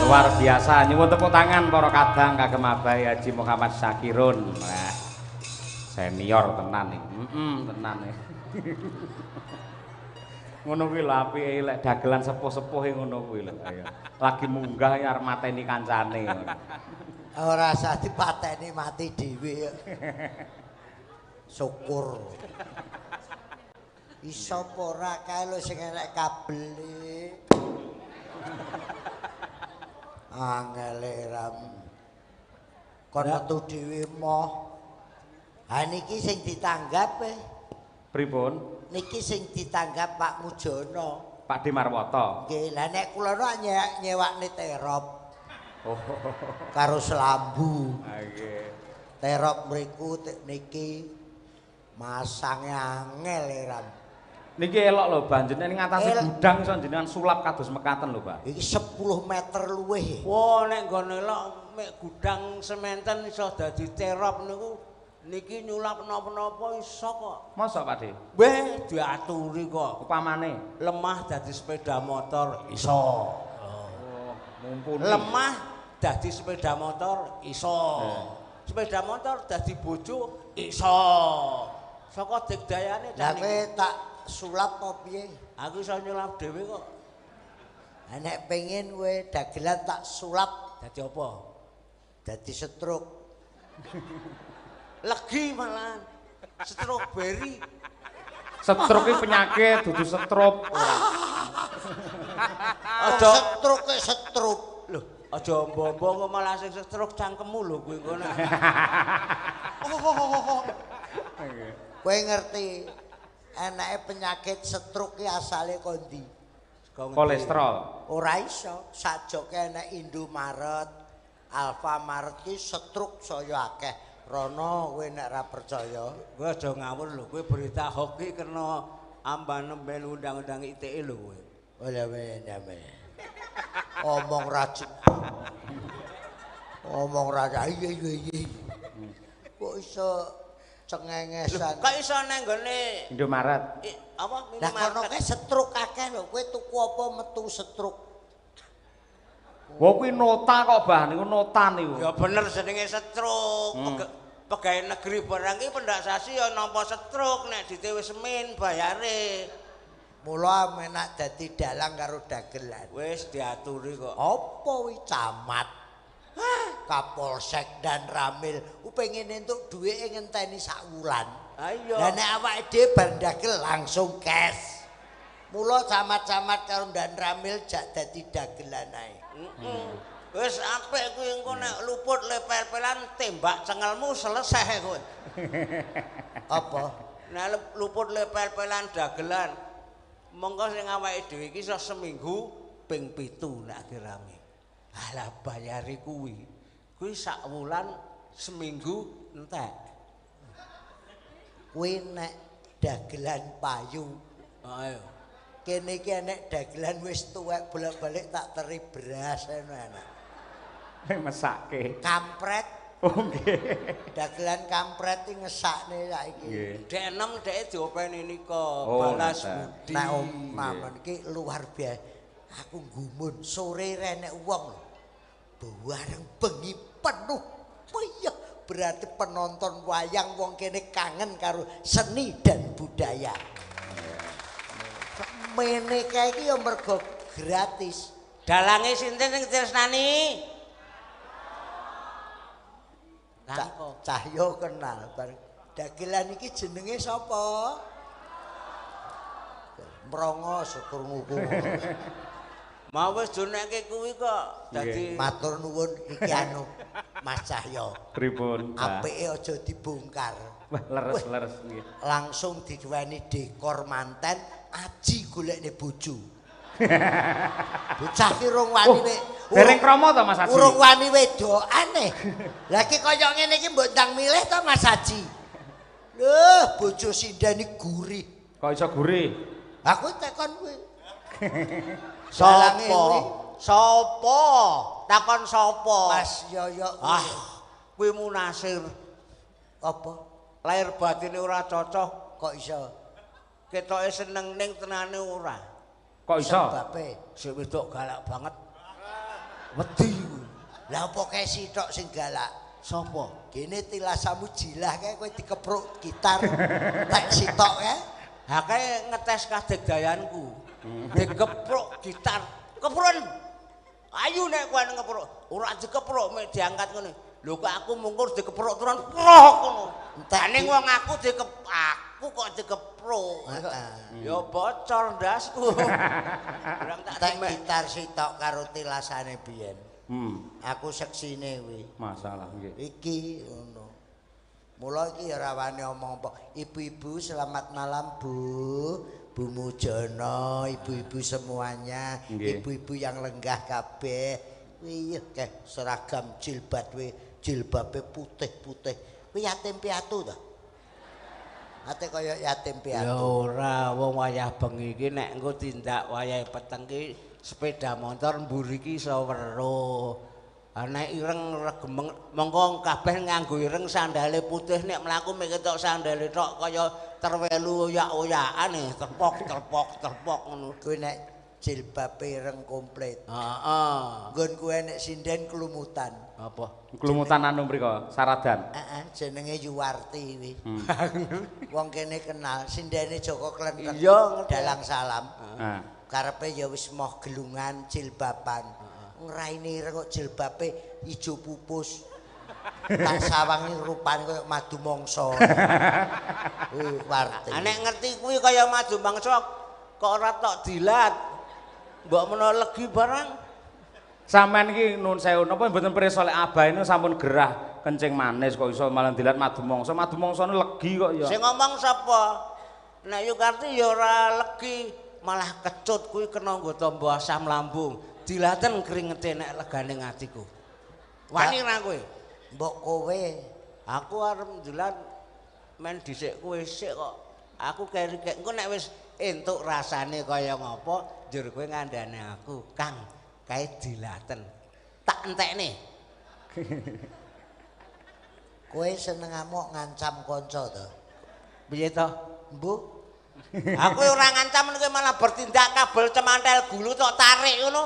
Luar biasa, nyuwun tepuk tangan para kadang kagem Abai Haji Muhammad Syakirun. Wah, senior tenan iki. Tenan iki. Ngono kuwi lho apike lek dagelan sepuh-sepuh ngono kuwi lho. Lagi munggah ya arep mateni kancane. Ora usah dipateni mati dhewe. Syukur. Iso apa ora kae lho sing enek kabele. Angele ram. Kon metu dhewe moh. Ha niki sing ditanggap e. Pripun? Niki sing ditanggap Pak Mujono. Pak D Marwoto. Nggih, lah nek kula nyewakne terop. Oh. Karo selambu. Ha nggih. Terop mriku niki masange angel e ram. Niki elok lho Mbah, jenengan ngatasi gudang iso jenengan sulap kados mekaten lho, Mbah. Iki 10 meter luwih. Wah, nek nggone elok mek gudang sementen iso dadi terop niku niki nyulap napa-napa iso kok. Mosok Pak De? Weh, diaturi kok. Upamane lemah dadi sepeda motor iso. Oh, mumpuni. Lemah dadi sepeda motor iso. Sepeda motor dadi bojo iso. Saka digdayane. Lah kowe tak sulap apa piye? Aku iso nyulap dhewe kok. Ha nek pengin kowe dagelan tak sulap dadi apa? Dadi stroke. Legi malahan. Stroberi. Stroke iki penyakit, dudu stroke. Aja stroke stroke. Lho, aja ombo-ombo kok malah sing stroke cangkemmu lho kuwi ngono. Kowe ngerti enake penyakit stroke ki asale ko ndi? Kolesterol. Ora iso, sajoke enek Indomaret, Alfamaret ki stroke saya akeh. Rono kowe nek ora percaya, kowe aja ngawur lho, kowe berita hoax ki kena ambanemben undang-undang ITE lho kowe. Oh ya men. Omong rajin. Omong raja iya iya. Kok iso cengengesan. Kok iso nang nggone Indomaret? Apa minimarket? Lah kono kae stroke akeh lho, kowe tuku apa metu stroke. Wah kuwi nota kok Bah, niku nota niku. Ya bener jenenge stroke. Pegawai negeri barang iki pendak sasi ya nampa stroke nek dite wis semin bayare. Mula menak dadi dalang karo dagelan. Wis diaturi kok. Apa wi camat? Kapolsek dan Ramil ku pengen entuk duwike ngenteni sak wulan. Ha iya. Lah nek awake dhewe bar dagel langsung cash. Mula camat-camat karo dan Ramil jak dadi dagelan ae. Wis apik kuwi engko nek luput lepel-pelan tembak cengelmu selesai kowe. Apa? Nek luput lepel-pelan dagelan monggo sing awake dhewe iki iso seminggu ping 7 nek rame. Alah bayare kuwi. Kuwi sak wulan seminggu entek. Kuwi nek dagelan payu. Ayo. Kene iki enek dagelan wis tuwek bolak-balik tak teri beras enak. Mesake. Kampret. Oh nggih. Dagelan kampret iki ngesakne saiki. Nggih. Dek enem dek diopeni nika, Oh, balas ngoten. budi. Nek Om Mamun iki luar biasa. Aku gumun sore renek wong lho. Bareng bengi penuh. Iya, berarti penonton wayang wong kene kangen karo seni dan budaya. Mene kae iki ya mergo gratis. Dalange sinten sing tresnani? Langko. Cahyo kenal bareng. Dagelan iki jenenge sapa? Mrongos krunguku. Mau wis donekke kuwi kok dadi Matur nuwun iki anu Mas Cahyo. Pripun? Pak? Apike aja dibongkar. Wah, leres-leres nggih. Langsung diduweni dekor manten aji golekne bojo. Bocah ki rung wani Oh, dereng krama to Mas Aji? Urung wani wedokane. Lah iki kaya ngene iki mbok ndang milih to Mas Aji. Lho, bojo sindene gurih. Kok iso gurih? Aku tekon kuwi. Dalange sapa? kuwi. Sapa? Takon sapa? Mas Yoyo. Ah, kuwi Munasir. Apa? Lahir batine ora cocok, Kok iso? ketoke seneng ning tenane ora. Kok iso? Sebabe. Sing wedok galak banget. Wedi kuwi. Lah apa kae sitok sing galak? Sapa? Gene tilasamu jilah kae kowe dikepruk gitar tek sitok kae. Ha kae ngetes kadegdayanku. Dikepruk gitar. Keprun. Ayu nek kowe ngepruk. Ora dikepruk mek diangkat ngene. Lho kok aku mungkur dikepruk turun prok ngono. Entek Ning wong aku aku kok dikepruk. Heeh. Ya bocor ndasku. Kurang tak Tek demek. gitar sitok karo tilasane biyen. Aku seksine kuwi. Masalah nggih. Iki ngono. Mula iki ya ora wani omong apa. Ibu-ibu selamat malam Bu. Bu Mujono, ibu-ibu semuanya, Nggih. ibu-ibu yang lenggah kabeh. Kuwi keh seragam jilbab kuwi, jilbabe putih-putih. Kuwi yatim piatu to? Ate kaya yatim Ya piatu. ora, wong wayah bengi iki nek engko tindak wayahe peteng ki sepeda motor mburi ki iso weruh. Ah nek ireng regemeng mongko kabeh nganggo ireng sandale putih nek mlaku mek ketok sandale tok kaya terwelu oyak-oyakan terpok terpok terpok ngono. Kuwi nek jilbabe ireng komplit. Heeh. Nggon kuwi nek sinden kelumutan. Apa? Klumutan anu mriko, saradan. Heeh, jenenge Yuwarti kuwi. Wong kene kenal sindene Joko Klenteng. Iya, ngerti. Dalang salam. Heeh. Karepe ya wis moh gelungan jilbaban. Ngraine ireng kok jilbabe ijo pupus. Tak sawangi rupane kaya madu mangsa. Kuwi Warti. Ah nek ngerti kuwi kaya madu mangsa kok ora tok dilat. Mbok menawa legi barang. Sampeyan iki nun sewu napa mboten pirsa lek Abah ini sampun gerah kencing manis kok iso malah dilat madu mangsa. Madu mangsane legi kok ya. Sing ngomong sapa? Nek Yukarti ya ora legi, malah kecut kuwi kena nggo tamba asam lambung. Dilaten kringete nek legane atiku. Wani ra kowe? Mbok kowe Aku arep ndelan men dhisik kowe sik kok. Aku keri engko nek wis entuk rasane kaya ngopo, njur kowe ngandhane aku, Kang, kae dilaten. Tak entekne. Kowe seneng amok ngancam kanca to? Piye to? Mbok Aku ora ngancam kowe malah bertindak kabel cemantel gulu tok tarik ngono.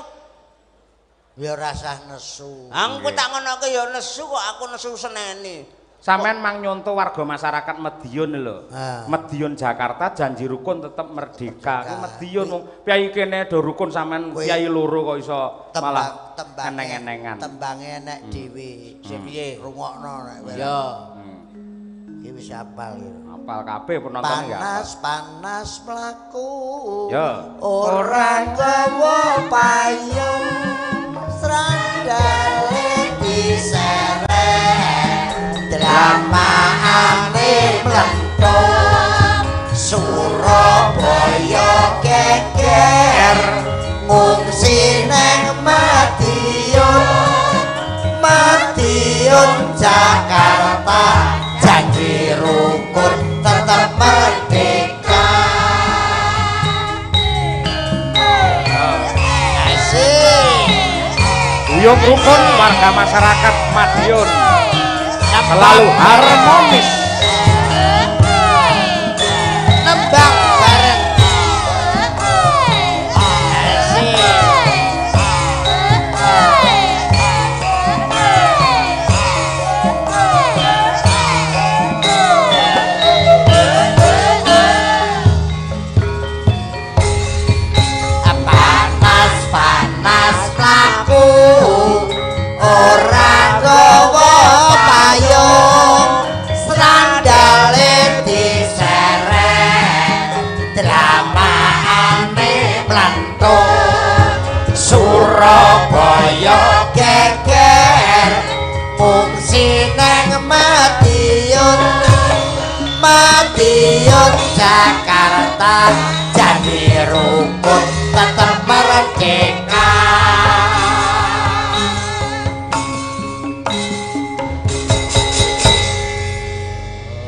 Ya rasah nesu. Aku tak ngonoke ya nesu kok aku nesu seneni. Sampeyan mang nyonto warga masyarakat Madiun lho. Ah. Madiun Jakarta janji rukun tetep merdeka. Kuwi Madiun wong piyai kene do rukun sampean piyai loro kok iso malah Tembang eneng-enengan. Tembange enek dhewe. Sing piye? Rungokno nek kowe. Iya. Iki wis hafal iki. Hafal kabeh penonton ya. Panas panas mlaku. Ya. Ora gawa payung. Srandale diseret. Dramaane mlentung. Surabaya geger. Ngungsi nang Madiun. Madiun Jakarta. Janji rukun tetap merdeka. Asik. Guyub rukun warga masyarakat Madiun. Selalu harmonis. Nembang bareng. Panas-panas mlaku ora gawa payung, sandale diseret dramaane mlantung. Surabaya geger fungsi nang Madiun, Madiun Jakarta jadi rukun tetep merdeka.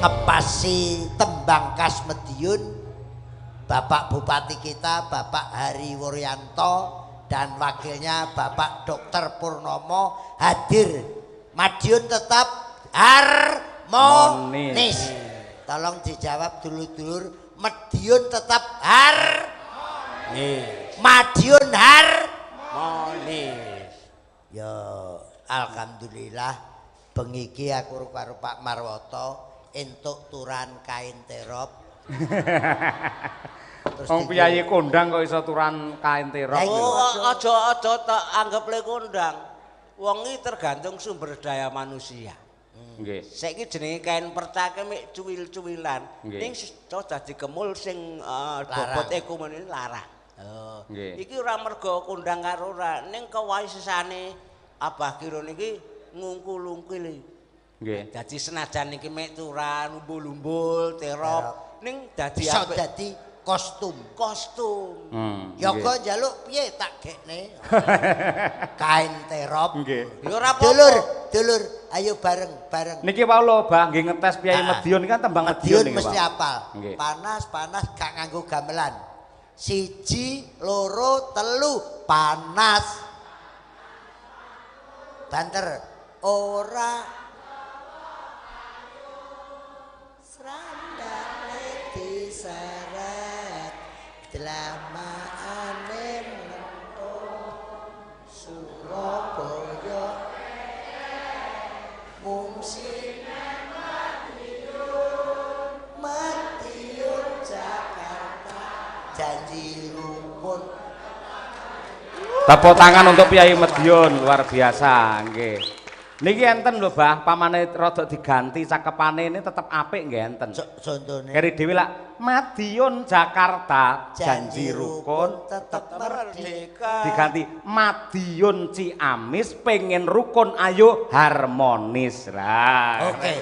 Ngepasi tembang khas Madiun, Bapak Bupati kita Bapak Hari Wuryanto dan wakilnya Bapak Dr. Purnomo hadir. Madiun tetap harmonis. Tolong dijawab dulur-dulur, Madiun tetap harmonis. Madiun harmonis. Ya alhamdulillah bengi iki aku karo Pak Marwoto entuk turan kain terop. Terus wong piyayi kondang kok iso turan kain terop. Oh, aja tak anggap le kondang. Wong iki tergantung sumber daya manusia. Nggih. Saiki jenenge kain percake mek cuwil-cuwilan. Ning iso dadi kemul sing bobot ekonomi larang. Oh. Iki ora mergo kondang karo ora, ning kewaisane Abah Kirun iki ngungkul-ungkil. Nggih. Dadi senajan iki mek turan umbul-umbul terop ning dadi iso dadi kostum. Kostum. Yoga njaluk piye tak gekne. Kain terop. Nggih. Ya ora apa-apa. Dulur, dulur, ayo bareng-bareng. Niki wau lho, Bah, nggih ngetes piyayi Madiun kan tembang Madiun niki, mesti apal. Panas-panas gak nganggo gamelan. 1, 2, 3, panas. Banter ora srandale diseret dlamaane mlentung Surabaya mungsi Madiun, Madiun Jakarta janji rukun. Tepuk tangan untuk Piyayi Madiun, luar biasa nggih. Niki enten lho, Bah, pamane rada diganti cakepane ini tetep apik nggih enten. Contone. Keri dhewe lak Madiun Jakarta janji rukun tetep merdeka. Diganti Madiun Ciamis pengen rukun ayo harmonis. Lah. Oke.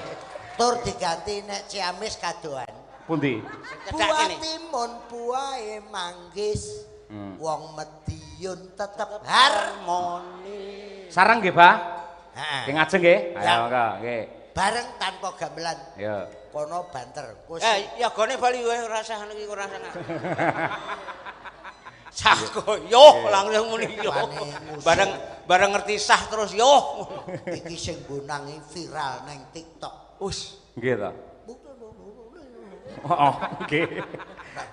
Tur diganti nek Ciamis kadoan. Pundi? Buah timun buahe manggis. Wong Madiun tetep harmonis. Sareng nggih, Bah? Nggih ngajeng nggih. Ayo monggo nggih. Bareng tanpa gamelan. Ya. Kono banter. Yogane bali wae ora usah niki ora usah. Sah kok yo langsung muni yo. Bareng ngerti sah terus yo. Iki sing bonangi viral nang TikTok. Us. Nggih ta. Oh, nggih.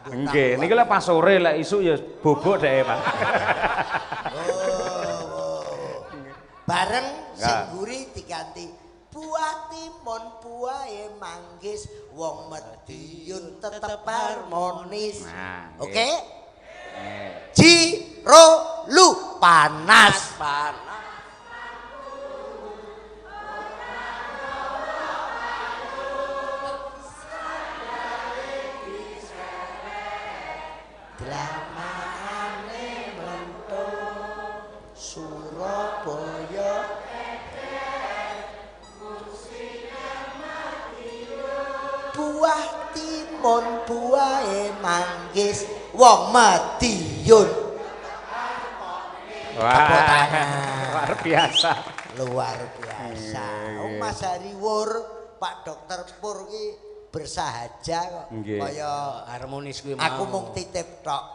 Nggih, niki lek pas sore lek isuk ya bobok dhek, Pak. Bareng sing guri diganti buah timun buahe manggis wong Madiun tetep harmonis. Oke? Jiro lu panas. Panas. Dlamaane mlentung Surabaya buah timun buahe manggis wong Madiun. Wah, luar biasa. Luar biasa. Oh, Mas Hari Wur, Pak Dokter Pur ki bersahaja kok. Kaya harmonis kuwi mau. Aku mung titip tok.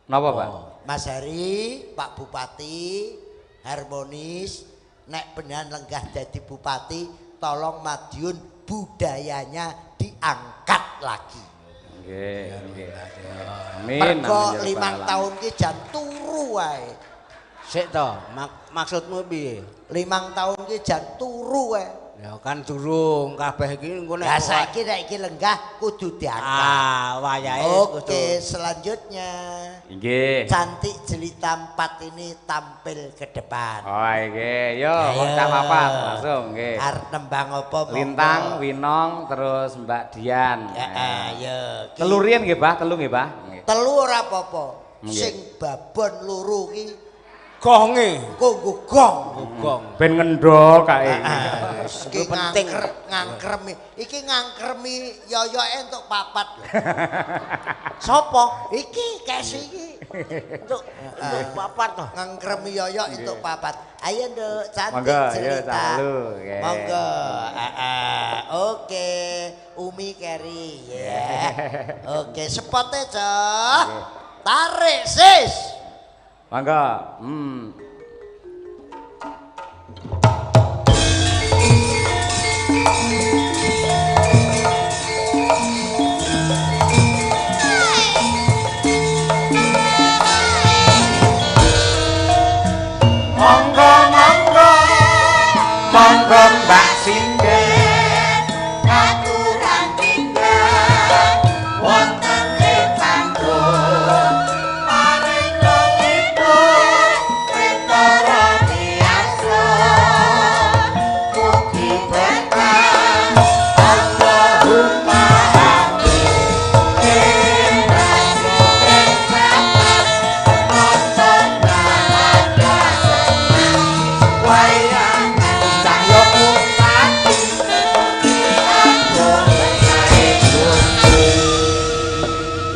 Napa, Pak? Mas Hari, Pak Bupati, harmonis, nek beneran lenggah dadi bupati, Tolong Madiun budayanya diangkat lagi. Nggih, nggih. Amin. Mergo 5 tahun ki jan turu wae. Sik to, maksudmu piye? 5 tahun ki jan turu wae. Ya kan durung kabeh iki engko nek lah saiki nek iki lenggah kudu diangkat. Ah, wayahe kudu. Oke, selanjutnya. Nggih. Cantik Jelita 4 ini tampil ke depan. Oh, nggih. Yo, wong cah papat langsung nggih. Arep nembang apa monggo. Lintang, Winong, terus Mbak Dian. Heeh, yo. Telu riyen nggih, Bah, telu nggih, Bah. Telu ora apa-apa. Sing babon loro ki gonge, nggo gong, gong. Ben ngendhol kae. Iki penting ngangkremi. Iki ngangkremi yoyoke entuk papat. Sopo? Iki kesi iki. Entuk papat to. Ngangkremi yoyok entuk papat. Ayo Nduk, cantik cerita. Monggo. Oke, Umi Keri ya. Oke, sepote, Cok. Tarik, sis. Mangga. Monggo monggo monggo Mbak Sinden katuran tinggal wonten ing panggung paring lungipun Betara Tiasa mugi berkah Allahumma amin.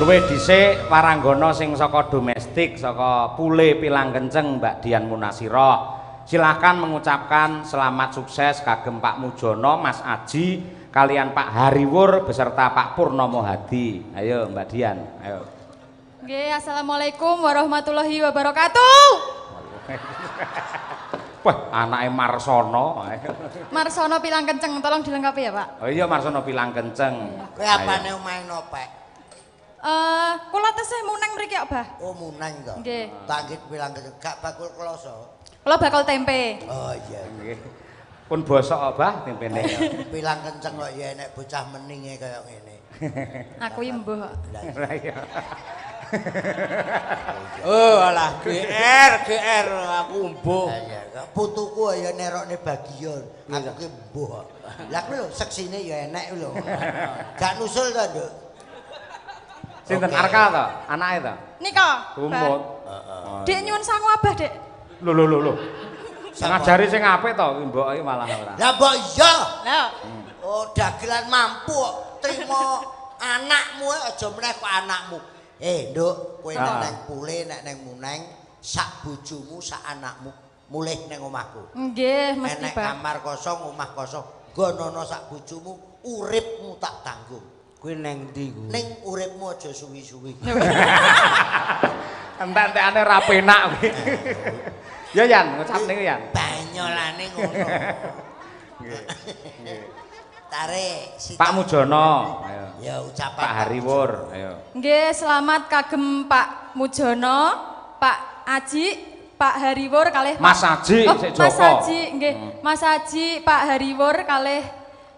Luwih dhisik waranggana sing saka domestik saka Pule Pilang Kenceng Mbak Dian Munasirah. Silahkan mengucapkan selamat sukses kagem Pak Mujono, Mas Aji, kalian Pak Hariwur beserta Pak Purnomo Hadi. Ayo Mbak Dian, ayo. Nggih, assalamualaikum warahmatullahi wabarakatuh. Wah, anake Marsono. Marsono Pilang Kenceng, tolong dilengkapi ya, Pak. Oh iya, Marsono Pilang Kenceng. Kowe apane omahe nopek? Kula tesih muneng mriki kok, Bah. Oh, muneng to. Nggih. Tanggit Pilang Kenceng, gak bakul kloso. Kula bakul tempe. Oh iya. Nggih. Pun bosok kok, Bah, tempene. Pilang Kenceng kok ya enek bocah meninge kaya ngene. Aku iki mbuh kok. Lah iya. Oh, alah GR, GR aku mbuh. Lah iya, putuku ya nerokne bagian. Aku ki mbuh kok. Lah kuwi lho seksine ya enek lho. Gak nusul to, Nduk? Sinten Arka to? Anake to? Nika. Lumut. Heeh. Dik nyuwun sangu abah, Dik. Lho lho lho lho. Ngajari sing apik to mbok iki malah ora. Lah mbok iya. Lah. Oh, dagelan mampu kok trimo anakmu aja meneh kok anakmu. Eh, Nduk, kowe nek nang Pule, nek nang Muneng, sak bojomu, sak anakmu mulih nang omahku. Nggih, mesti, Enek kamar kosong, omah kosong, nggonono sak bojomu, uripmu tak tanggung. Kuwi nang ndi kuwi? Ning uripmu aja suwi-suwi. Entek-entekane ora penak kuwi. Ya Yan, ngucap niku Yan. Banyolane ngono. Nggih. Nggih. Tarik Pak Mujono, ayo. Ya ucapan Pak Hariwur, ayo. Nggih, selamat kagem Pak Mujono, Pak Aji, Pak Hariwur kalih Mas Aji, sik Joko. Mas Aji, nggih. Mas Aji, Pak Hariwur kalih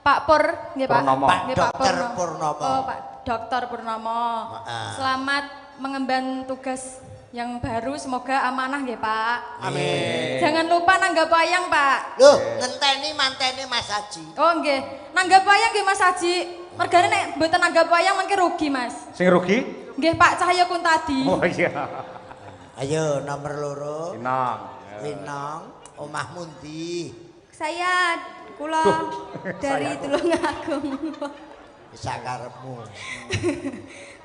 Pak Pur, nggih Pak. Purnomo. Pak Nggih, Pak Dokter Purnomo. Oh, Pak Dokter Purnomo. Selamat mengemban tugas yang baru, semoga amanah nggih Pak. Amin. Jangan lupa nanggap wayang Pak. Loh, ngenteni mantene Mas Aji. Oh nggih, nanggap wayang nggih Mas Aji. Mergane nek mboten nanggap wayang mengke rugi Mas. Sing rugi? Nggih Pak Cahyo Kuntadi. Oh iya. Ayo nomor 2. Winong. Winong, omahmu ndi? Saya kula dari Tulungagung. Sakarepmu.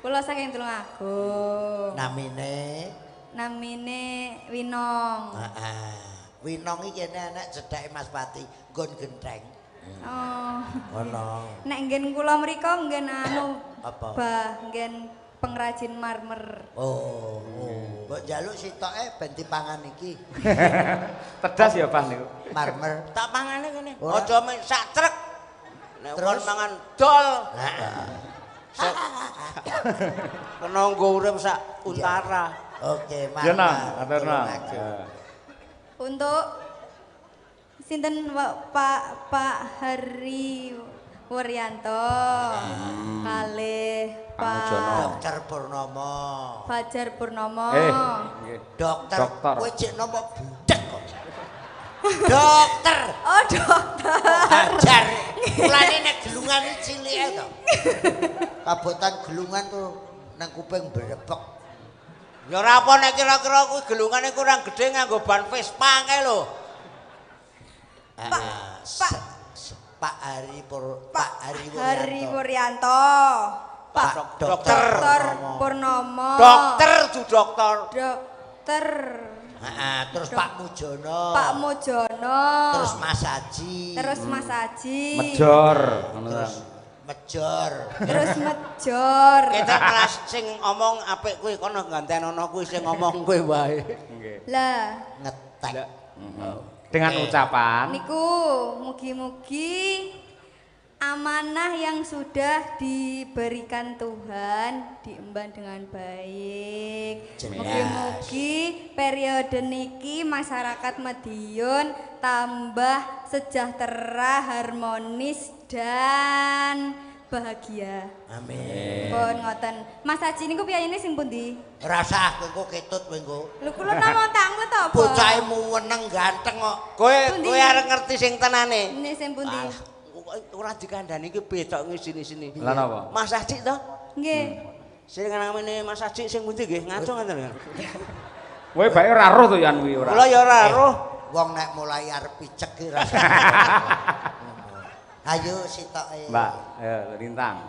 Kula saking Tulungagung. Namine? Namine Winong. Heeh. Winong iki kene enek cedhake Mas Pati, nggon gentheng. Oh. Ngono. Nek nggen kula mriku nggen anu apa? Bah, nggen pengrajin marmer. Oh, mbok njaluk sitoke ben dipangan iki. Tedas ya, Pak niku. Marmer. Tak pangane kene. Aja men sak trek. Nek kon mangan dol. Heeh. Kena nggo urip sak untara. Oke, marmer. Ya nang, atur nang. Untuk sinten Pak Hari Wuryanto, kalih Pak Dokter Purnomo. Fajar Purnomo. Dokter, kowe cek nopo budek kok. Dokter. Oh, dokter. Fajar. Mulane nek gelungan iki cilike to. Kabotan gelungan tuh nang kuping brebek. Ya ora apa nek kira-kira kuwi gelungane kurang gedhe nganggo ban Vespa kae lho. Pak Hari Wuryanto. Pak Dokter Purnomo. Dokter du dokter. Dokter. Heeh, terus Pak Mujono. Pak Mujono. Terus Mas Aji. Terus Mas Aji. Mejor. Terus Mejor. Terus Mejor. Kita kelas sing omong apik kuwi kono gantenono kuwi sing ngomong kuwi wae. Nggih. Lah, ngetek. Dengan ucapan niku mugi-mugi amanah yang sudah diberikan Tuhan diemban dengan baik. Mugi-mugi periode niki masyarakat Madiun tambah sejahtera, harmonis dan bahagia. Amin. Pun ngoten. Mas Haji niku piyayine sing pundi? Ora usah kowe engko ketut kowe engko. Lho kula namung tanglet to apa? Bocahe muweneng ganteng kok. Kowe kowe arep ngerti sing tenane. Nek sing pundi? Ora dikandani iki betok ngisini-sini. Lah napa? Mas Haji to? Nggih. Sing namine Mas Haji sing pundi nggih? Ngaco ngoten lho. Kowe bae ora roh to yan kuwi ora. Kula ya ora roh. Wong nek mulai arep picek ki rasane. Ayo sitoke. Mbak, ayo Lintang.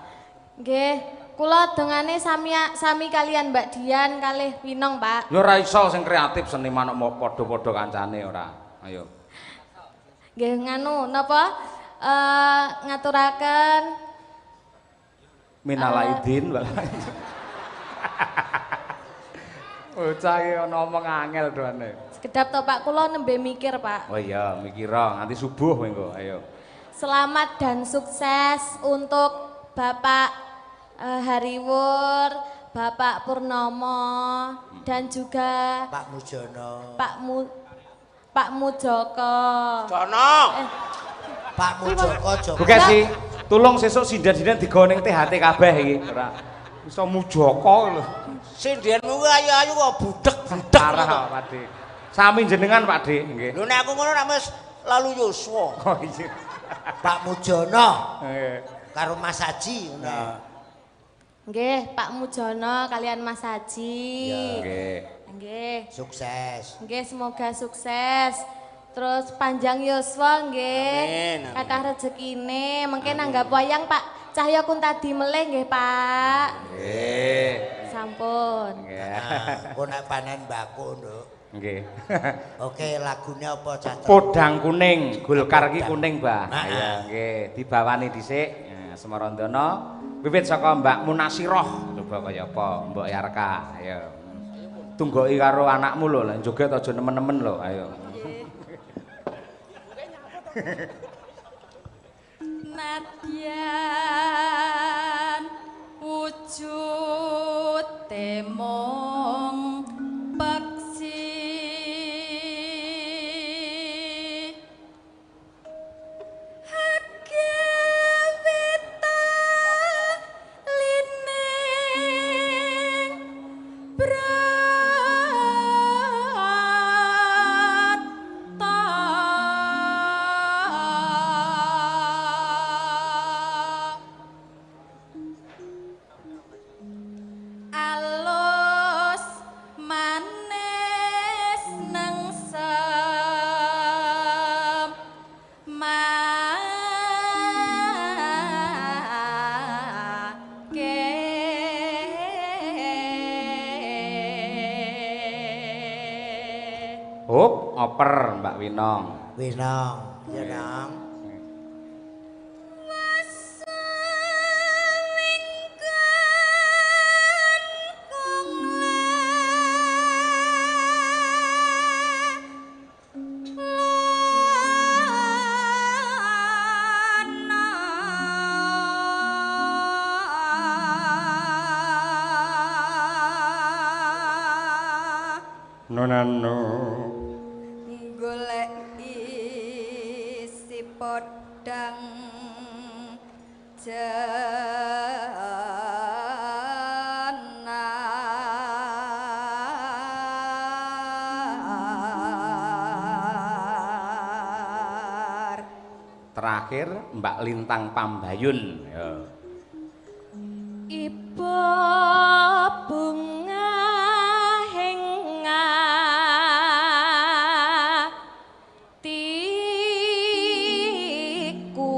Nggih, kula dongane sami kalian Mbak Dian kalih Winong, Pak. Ya ora iso sing kreatif seniman kok padha-padha kancane ora. Ayo. Nggih nganu napa? Ngaturaken minal aidin wal bocah iki ana omong angel doane. Sekedap to Pak, kula nembe mikir, Pak. Oh iya, mikira nganti subuh mengko. Ayo. Selamat dan sukses untuk Bapak Hariwur, Bapak Purnomo, dan juga Pak Mujono. Pak Mujoko. Jono. Pak Mujoko Joko. Bu Kesi, tulung sesuk sinden-sinden digawa ning THT kabeh iki. Ora iso Mujoko lho. Sindenmu kuwi ayu-ayu kok budek-budek. Parah Pak De. Sami jenengan Pak De, nggih. Lho nek aku ngono nek wis lalu yuswa. Oh iya. Pak Mujono. Nggih. Karo Mas Haji ngono. Nggih, Pak Mujono kalian Mas Haji. Nggih. Nggih. Sukses. Nggih, semoga sukses. Terus panjang yuswa nggih. Kathah rezekine, mengke nanggap wayang Pak Cahya Kuntadi melih nggih, Pak. Nggih. Sampun. Nggih. Engko nek panen mbako, Nduk. Nggih. Oke, lagune apa Cah? Podang kuning, Golkar iki kuning, Mbah. Ayo nggih, dibawani dhisik Semarandana. Wiwit saka Mbak Munasiroh, coba kaya apa, Mbok Yarka. Ayo. Tunggoki karo anakmu lho, lha joget aja nemen-nemen lho, ayo. Nadyan wujud temong peksi lining brata. Alus manis nengsem make. Hop, oper Mbak Winong. Winong, ya Nong. Nonano golek isi podang jenar. Terakhir Mbak Lintang Pambayun ya. Ibu bunga henga tiku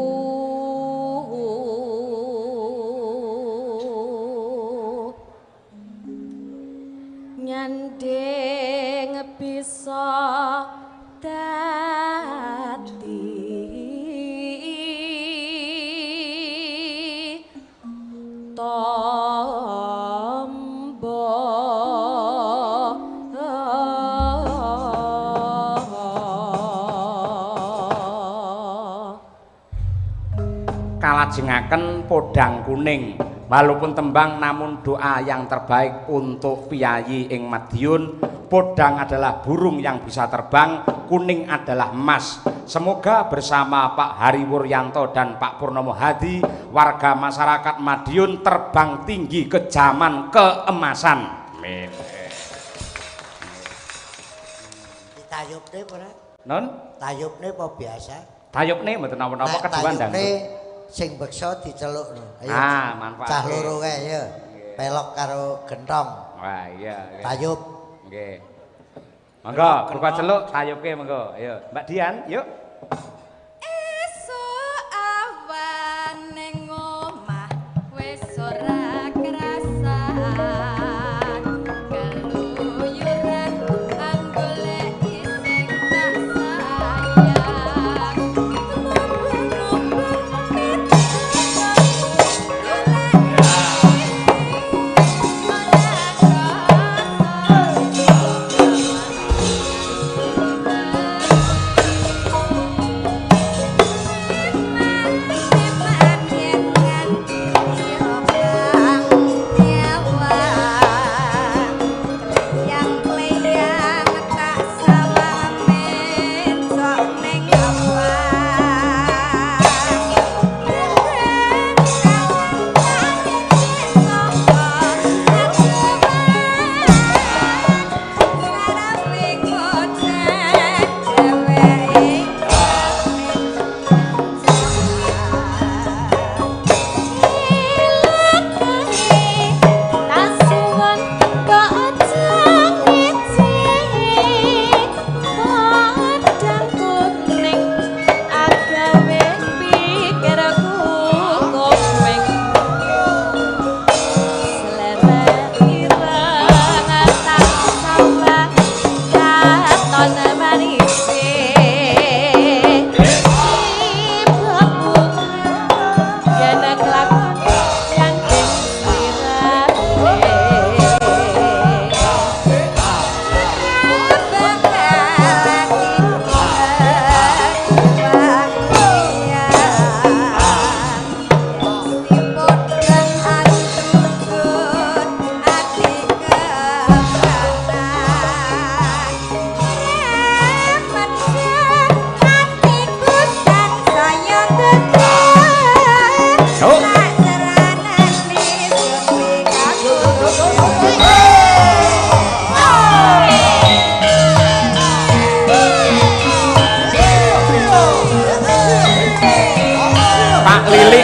nyanding bisa dadi tombo. Kalajengaken podang kuning. Walaupun tembang namun doa yang terbaik untuk piyayi ing Madiun. Podang adalah burung yang bisa terbang, kuning adalah emas. Semoga bersama Pak Hari Wuryanto dan Pak Purnomo Hadi, warga masyarakat Madiun terbang tinggi ke zaman keemasan. Amin. Ditayubne ora? Non? Tayubne apa biasa? Tayubne mboten napa-napa keduan dangdut. Sing beksa dicelukno. Ayo. Ah, manfaat. Cah loro kae ya. Pelok karo gentong. Wah, iya. Tayub. Nggih. Monggo, buka celuk tayubke monggo. Ayo, Mbak Dian, yuk. Esuk awan ning omah wis ora krasan. Keluyuran anggoleki sing tak sayang.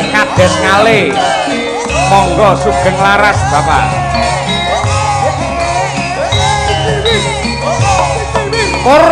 Kades Ngale. Monggo sugeng laras Bapak. Pur.